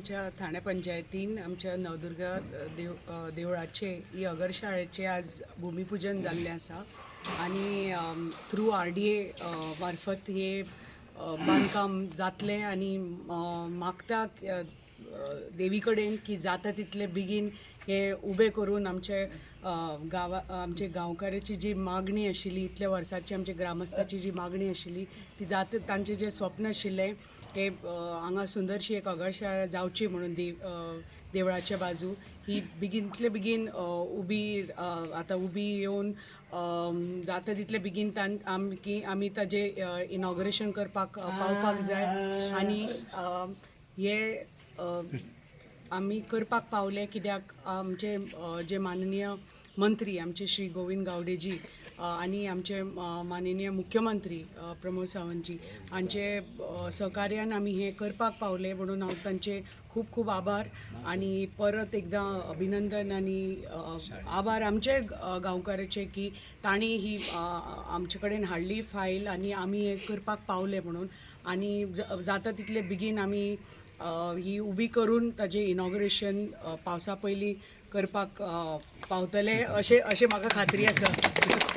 आमच्या ठाणे पंचायतीन आमच्या नवदुर्गा देवळाचे ही अगरशाळेचे आज भुमीपुजन जाल्लें आसा आनी थ्रू आरडीए मार्फत हे बांदकाम जातलें आनी मागता देवी कडेन की जाता तितले बेगीन हे उबें करून आमचे गांवा आमचे गांवकाराची जी मागणी आशिल्ली, इतल्या वर्साची आमच्या ग्रामस्थाची जी मागणी आशिल्ली ती जाता, तांचें जें स्वप्न आशिल्लें हे हांगा सुंदरशी एक अगरशाळा जावची म्हणून देवळाच्या बाजू ही बेगीनतले बेगीन उबी आतां उबी येवन जाता तितले बेगीन आमी आमी ताजें इनॉग्रेशन करपाक पावपाक जाय आनी हे आमी करपाक पावले कित्याक आमचे जे माननीय मंत्री आमचे श्री गोविंद गावडेजी आनी आमचे माननीय मुख्यमंत्री प्रमोद सावंतजी हांचे सहकार्यान आमी हें करपाक पावले म्हणून हांव तांचे खूब खूब आभार आनी परत एकदां अभिनंदन आनी आभार आमचे गांवकाराचे की तांणी ही आमचे कडेन हाडली फायल आनी आमी हें करपाक पावले म्हणून आनी जाता तितले बेगीन आमी ही उबी करून ताजें इनॉग्रेशन पावसा पयलीं करपाक पावतले अशें अशें म्हाका खात्री आसा.